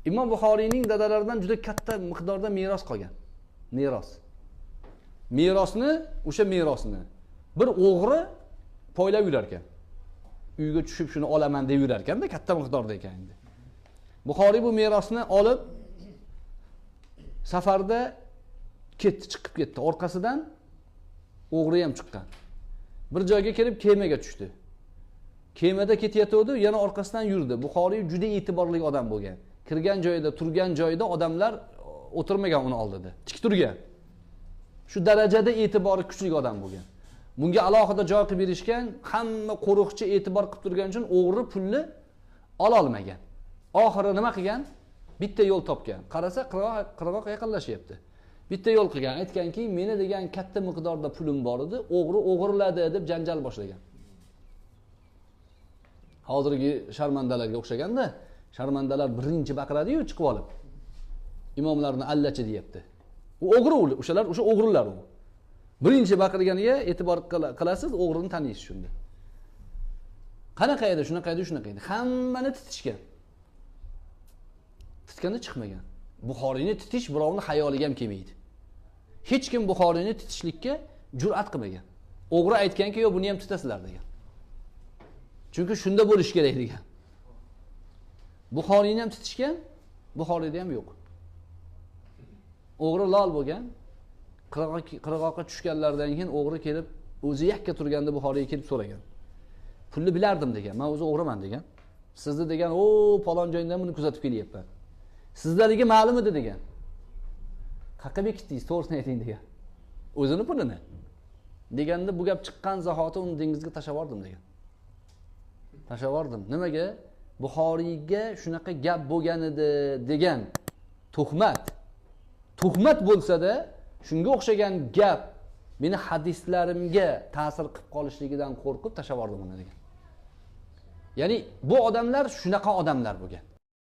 Imom Buxoriyning dadalaridan juda katta miqdorda meros qolgan. Meros. Merosni, o'sha merosni bir o'g'ri poylab yurar ekan. Uyga tushib shuni olaman deb yurar ekanda, katta miqdorda ekan endi. Buxoriy bu merosni olib safarda ketdi, chiqib ketdi. Orqasidan o'g'ri ham chiqqan. Bir joyga kelib kemaga tushdi. Kemada ketayotgandi, yana orqasidan yurdi. Buxoriy juda e'tiborli odam bo'lgan. Kirgan joyida, turgan joyida odamlar o'tirmagan uni oldida. Tik turgan. Shu darajada e'tibori kuchli odam bo'lgan. Bunga alohida joy qilib berishgan, hamma qo'riqchi e'tibor qilib turgani uchun o'g'ri pulni ola olmagan. Oxiri nima qilgan? Bitta yo'l topgan. Qarasa qirg'oq yaqinlashyapti. Bitta yo'l qilgan, aytganki, meni degan katta miqdorda pulim bor edi, o'g'ri o'g'irladi deb janjal boshlagan. Hozirgi sharmandalarga o'xshaganda, sharmandalar birinchi baqiradi-yu chiqib olib. Imomlarni allachi deyapti. U o'g'ri, o'shalar o'sha o'g'rilar u. Birinchi baqirganiga e'tibor qilasiz, o'g'rini taniysiz shunda. Qanaqa edi, shunaqa edi, shunaqa edi. Hammani titishgan. Titganda chiqmagan. Buxoriyni titish birovning xayoliga ham kelmaydi. Hech kim Buxoriyni titishlikka jur'at qilmagan. O'g'ri aytganki, yo'q, buni ham titasizlar degan. Chunki shunda bo'lish kerak degan. Buxoriyni ham titishgan, Buxoriyda ham yo'q. O'g'ri lol bo'lgan. Qirg'oqqa tushganlaridan keyin o'g'ri kelib, o'zi yakka turganda Buxoriyga kelib so'ragan. Pulni bilardim degan, men o'zi o'g'riman degan. Sizni degan, o falon joydan buni kuzatib kelyapman. Sizlarga ma'lum edi degan. Qayerga bekitdingiz, to'g'risini ayting degan. O'zini pulini. Deganda bu gap chiqqan zahoti uni dengizga tashlab yubordim degan. Tashlab yubordim. Nimaga? Buxoriyga shunaqa gap bo'lgan edi degan tuhmat. Tuhmat bo'lsa-da, shunga o'xshagan gap meni hadislarimga ta'sir qilib qolishligidan qo'rqib tashlab yubordim uni degan. Ya'ni bu odamlar shunaqa odamlar bo'lgan.